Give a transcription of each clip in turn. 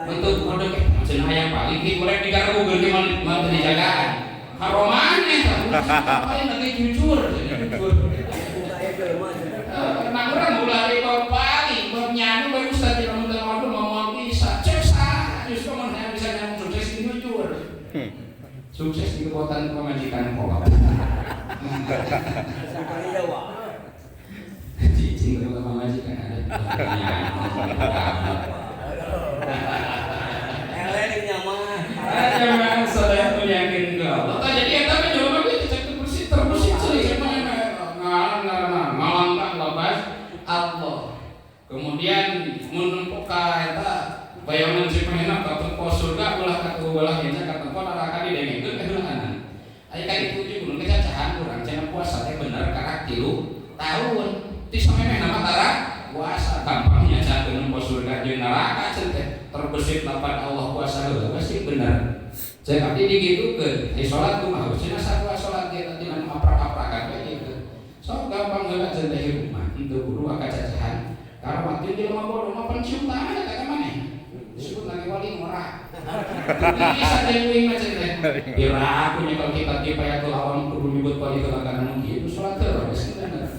Bentuk kode cenah hayang paling kitu rek digarbukeun ge mah teu dijagaan. Karomane eta. Paling lagi jujur, jujur. Nah, urang ulah di paling bab nyanu bae ustaz di lamun teu ngadu mau bisa. Cek sah, justru mun hayang bisa nyanu sukses jujur. Sukses di kekuatan pamajikan kolot. Cicing ke pamajikan ada. Ada saudara yakin ke Allah. Jadi eta mah jelema ge cek terbesit terbesit ceuli ngalang ngalangkah lepas Allah. Kemudian mun nempo ka eta bayangan si pangeran ka tempo surga ulah ka ulah nya ka tempo neraka didengekeun ka heulaanan. Aya ka ditu jeung kudu cacahan urang cenah puasa teh bener karak 3 tahun. Ti samemehna mah tara puasa gampangnya cenah nempo surga jeung neraka cenah teh terbesit lapan Allah puasa heula pasti bener. Cek abdi digitukeun, ai salat kumaha cenah sarua salat ge tadi anu aprak-aprakan we gitu. Sok gampang heula cenah teh hirup mah henteu kudu cacahan. Karena waktu jelema bodoh mah pencium tangan eta ka maneh. Disebut lagi wali ngora. Bisa teh kuing mah cenah teh. Pira aku nyekel kitab Kifayatul Awam kudu nyebut wali heula kana nu kieu salat heula geus bener.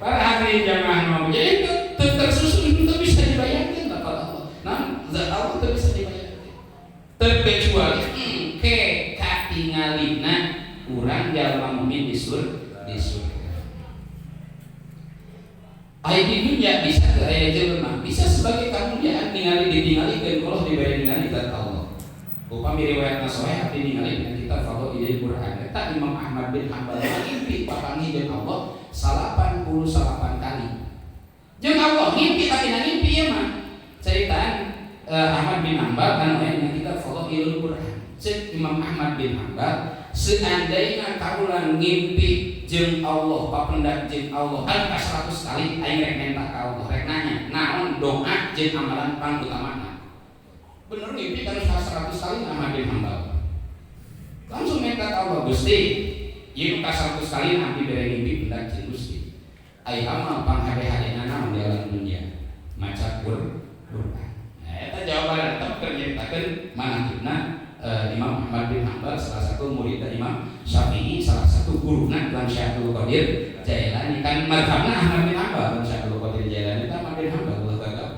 Para hadirin jamaah mau jadi itu tersusun itu bisa dibayangkan lafal Allah. Nah, zat Allah itu bisa dibayangkan. Terkecuali engke katingalina urang jalma mukmin di surga. Aya di dunia bisa ke aya jelema bisa sebagai kamuliaan ningali ditingalikeun kalau diberi ningali zat Allah. Upami riwayat sahih abdi ningali dina kitab Fadhailul Quran. Eta Imam Ahmad bin Hanbal ngimpi papanggih jeung Allah 88 kali. Jeung Allah ngimpi tapi na ngimpi ieu mah. Ceritaan Ahmad bin Hanbal anu aya dina kitab Fadhailul Quran. Cek Imam Ahmad bin Hanbal, seandainya kaula ngimpi jeung Allah, papendak jeung Allah kan ka 100 kali aing rek minta ka Allah, rek nanya naon doa jeung amalan pangutamana. Bener ngimpi kan 100 kali Ahmad bin Hanbal. Langsung minta ka Allah, Gusti, ieu ka 100 kali abdi bere ngimpi pendak jeung Gusti. Ai amal panghade-hadena naon di alam dunia? Maca Quran. Nah, eta jawaban eta keur nyaritakeun manaqibna Imam Ahmad bin Hanbal salah satu murid dari Imam Syafi'i, salah satu guruna Tuan Syekh Abdul Qadir Jailani. Kan mazhabna Ahmad bin Hanbal, Tuan Syekh Abdul Qadir Jailani itu Ahmad bin Hanbal Allah gagal.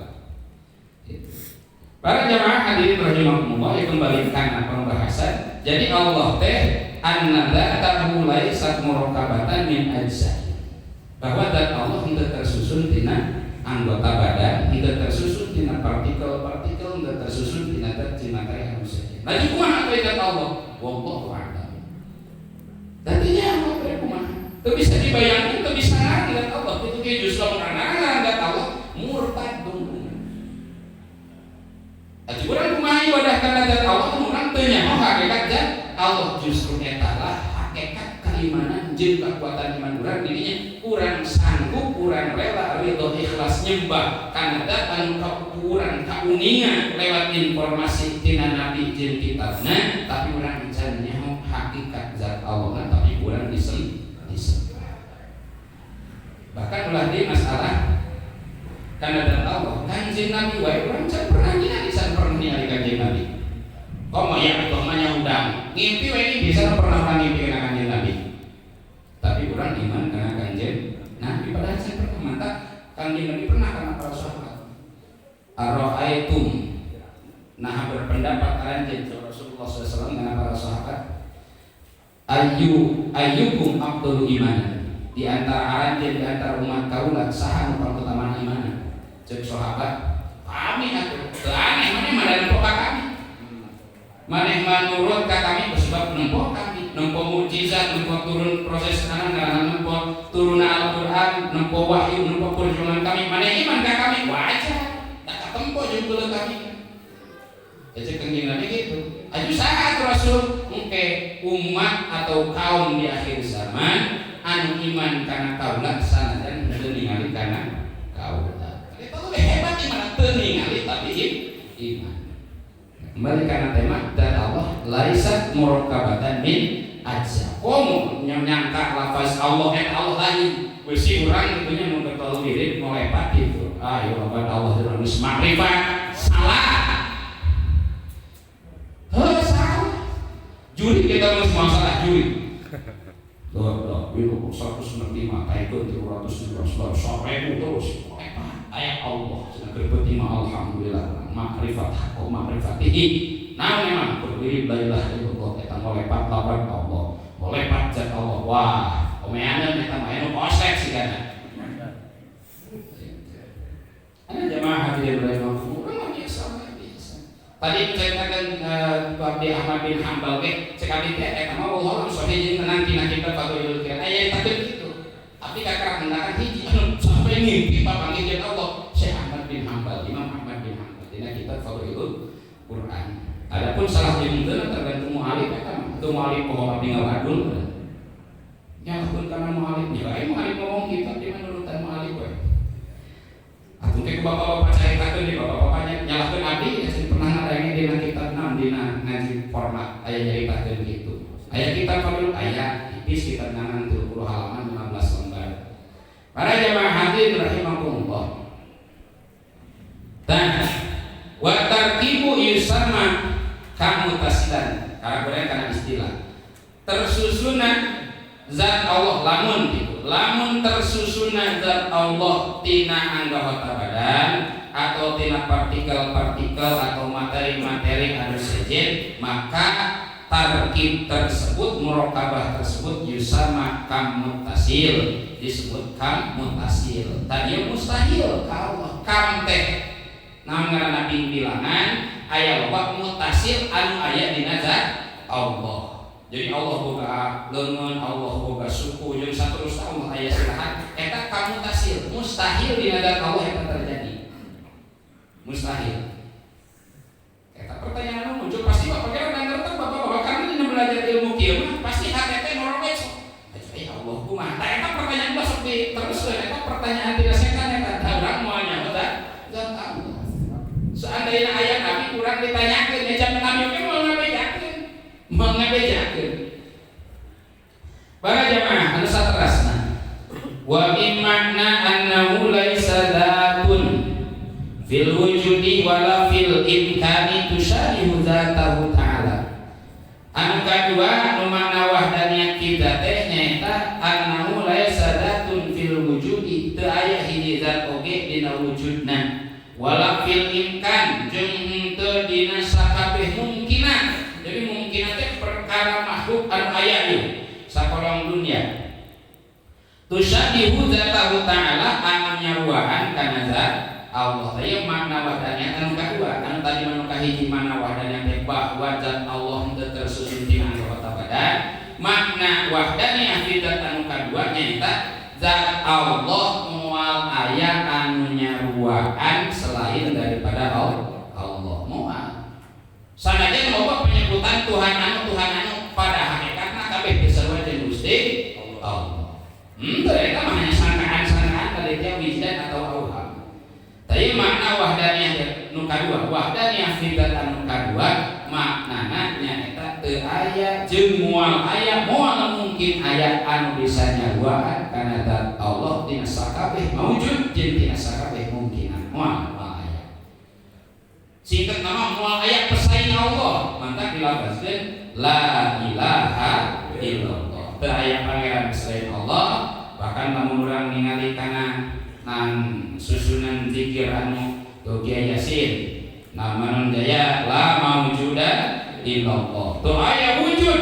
Para jamaah hadirin rahimakumullah, ya kembali karena pembahasan. Jadi Allah teh anna dzatahu laisat murakkabatan min ajza. Bahwa zat Allah henteu tersusun tina anggota badan, henteu tersusun tina partikel-partikel, henteu tersusun tina materi anu saja. Lagi kumaha atuh zat Allah? Wallahu a'lam. Tadinya Allah teh kumaha? Teu bisa dibayangkan, teu bisa ngarti zat Allah. Kitu ge justru lamun zat Allah murtad dong. Atuh urang kumaha ibadah kana zat Allah urang teu nyaho hakikat zat Allah, justru eta lah hakikat keimanan jeung kekuatan iman urang dirinya. Urang sanggup, urang rela ridho ikhlas nyembah kana zat anu urang kauninga lewat informasi tina nabi jeung kitabna, tapi urang can nyaho hakikat zat Allah, tapi urang disembah. Bahkan ulah di masalah karena zat Allah, Kanjeng Nabi wae urang can pernah ningali, can pernah ningali Kanjeng Nabi. Komo ya Allah mah undang ngimpi wae ini bisa pernah orang ngimpi kana Kanjeng Nabi. Tapi urang iman kana Kanjeng Nabi padahal can pernah mantap Kanjeng Nabi pernah kana para sahabat. Ara'aitum, nah berpendapat anjeun Rasulullah SAW kana para sahabat, ayyukum afdalu imanan, di antara aranjeun, di antara umat kaula saha nu pangutamaan imanan? Cek sahabat, kami atuh teu aneh, maneh mah nempo ka kami, maneh mah nurut ka kami sebab nempo kami, nempo mukjizat, nempo turun proses kanan karena nempo turun Al-Qur'an, nempo wahyu, nempo perjuangan kami, maneh iman ka kami wajar tak katempo jeung beuleuh kami. Cek Kanjeng Nabi gitu. Aju saha Rasul? Engke umat atau kaum di akhir zaman anu iman kana kaula sanajan henteu ningali kana kaula. Itu lebih hebat iman teu ningali tapi iman. Kembali karena tema dan Allah laisat murakkabatan min ajza. Komo nyangka lafaz Allah eta Allah lain. Besi urang itunya mau terlalu mirip mau lepat gitu. Ah, ya Allah itu geus makrifat. Salah. Heuh, salah. Juri kita mah masalah juri. Tuh, itu 165, taikeun 315, 1000 terus. Aya Allah, cenah keur penting mah alhamdulillah, makrifat haqqa makrifatihi. Naon emang keur la ilaha illallah eta ngolepat lapan Allah, ngolepat zat Allah. Wah, omeaneun eta mah anu kosek sigana. Ada jamaah hadirin rahimakumullah, urang biasa biasa. Tadi menceritakan Abdi Ahmad bin Hambal ge cek abdi teh eta mah wallahu a'lam sahih jeung tenang tina kitab Fadhailul Quran. Aya eta kitu. Abdi kakara mendakan hiji anu sampai ngimpi papanggih jeung Allah Syekh Ahmad bin Hambal, Imam Ahmad bin Hambal dina kitab Fadhailul Quran. Adapun salah jeung henteu tergantung mualif eta mah. Teu mualif poho abdi ngawadul. Nyalahkeun kana mualif, nya lain mualif ngomong kitu abdi mah nurutan mualif we. Atuh ke bapak-bapak caritakeun di bapak-bapaknya nyalahkeun abdi ya sing pernah ngadenge dina kitab naon dina ngaji format aya nyaritakeun kitu. Aya kitab Fadhil aya tipis kitab nangan 30 halaman 15 lembar. Para jamaah hadirin rahimakumullah. Tah wa tarkibu yusamma kamuttasilan. Karena karena istilah. Tersusuna zat Allah lamun gitu. Lamun tersusuna zat Allah tina anggota badan atau tina partikel-partikel atau materi-materi anu sejen, maka tarkib tersebut, murokabah tersebut yusama kamuttasil, disebut kamuttasil. Tadi mustahil ka Allah. Kam teh naon ngaranna bilangan aya loba muttasil anu aya dina zat Allah. Jadi Allah boga leungeun, Allah boga suku, jeung saterusna Allah aya silahan eta kamuttasil, mustahil dina zat Allah eta terjadi. Mustahil. Eta pertanyaan anu muncul pasti bapak kira dan ngerti bapak-bapak karena dina belajar ilmu kieu mah pasti hate teh norobet sok. Ya Allah kumaha? Tah eta pertanyaan mah sok diteruskeun eta pertanyaan tidak setan eta da urang moal nyaho zat Allah. Seandainya aya nabi kurang ditanyakeun ya zaman nabi oge moal ngabejakeun. Moal ngabejakeun. Para jamaah anu saterasna. Wa min makna annahu laisa dzatun fil wujudi wala fil imkani tusyabihu dzatahu ta'ala. Anu kadua nu makna wahdaniyat kita teh nyaeta annahu laisa dzatun fil wujudi, teu aya hiji zat oge dina wujudna, wala fil imkan jeung henteu dina sakabeh mungkinan. Jadi mungkinan teh perkara makhluk anu aya ieu sakolong dunia. Tusyabihu dzatahu ta'ala anu nyaruaan kana zat Allah. Teh makna wahdaniyat anu kadua, anu tadi manu kahiji makna wahdaniyat teh bahwa zat Allah henteu tersusun tina anggota badan. Makna wahdaniyah fi zat anu kadua nyaeta zat Allah moal aya anu nyaruaan selain daripada Allah. Moal. Sanajan loba penyebutan Tuhan anu pada hakikatna kabeh teu sarua jeung Gusti Allah. Henteu eta mah hanya sangkaan-sangkaan tadi teh wijdan atau auham. Tapi makna wahdaniyah nu kadua, wahdaniyah fi zat anu kadua maknana nyaeta teu aya jeung moal aya, moal mungkin aya anu bisa nyaruaan kana zat Allah tina sakabeh maujud jeung tina sakabeh mungkinan. Moal moal aya. Singkat nama moal aya pesaing Allah, mantak dilafazkeun la ilaha illallah. Teu aya pangeran selain Allah, bahkan lamun urang ningali kana nan susunan zikir anu Kiai Yasin nama jaya la maujuda illallah. Teu aya wujud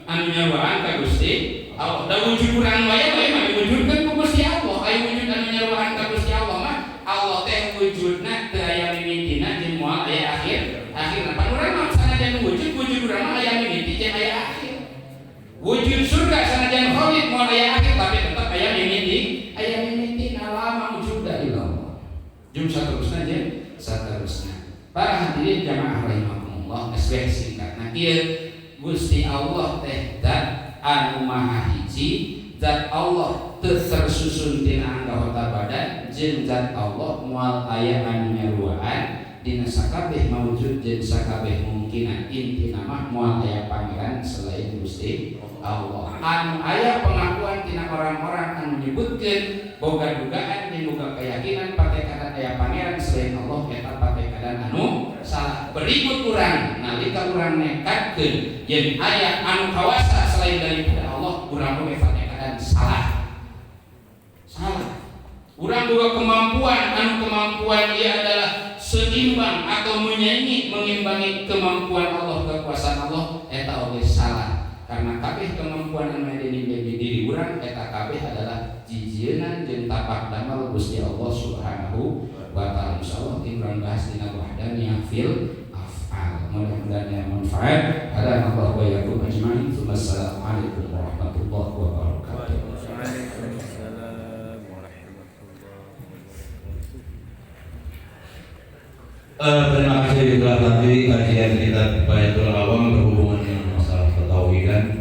anu nyaruaan ka Gusti Allah. Da wujud urang wae wae mah diwujudkeun ku Gusti Allah. Aya wujud anu nyaruaan ka Gusti Allah mah Allah teh wujudna teu aya mimitina jeung moal aya akhir. Akhirna pan urang mah sanajan wujud, wujud urang mah aya mimiti jeung aya akhir. Wujud surga sanajan khalid moal aya akhir tapi tetap aya mimiti, aya mimiti la maujuda illallah. Jeung saterusna jeung saterusna. Para hadirin jamaah rahimakumullah, geus singkatna kieu Gusti Allah teh zat anu maha hiji, zat Allah teu tersusun tina anggota badan jeung zat Allah moal aya anu nyaruaan dina sakabeh maujud jeung sakabeh mungkinan. Intina mah moal aya pangeran selain Gusti Allah. Anu aya pengakuan tina orang-orang anu nyebutkeun boga dugaan jeung boga keyakinan patekadan aya pangeran selain Allah eta patekadan anu Berikut urang nalika urang nekadkeun yen aya anu kawasa selain daripada Allah, urang oge panekadan salah. Salah. Urang boga kemampuan anu kemampuan ia adalah seimbang atau menyaingi, mengimbangi kemampuan Allah, kekuasaan Allah, eta oge salah. Karena kabeh kemampuan anu aya di diri urang eta kabeh adalah jijienan jeung tapak damel Gusti Allah Subhanahu wa Ta'ala. Insyaallah urang bahas dina wahdaniyah fil af'al. Mudah-mudahan yang manfaat. Hadanallahu wa iyyakum ajmain. Wassalamualaikum warahmatullahi wabarakatuh. Waalaikumsalam warahmatullahi wabarakatuh. Terima kasih telah tadi kajian kitab Kifayatul Awam.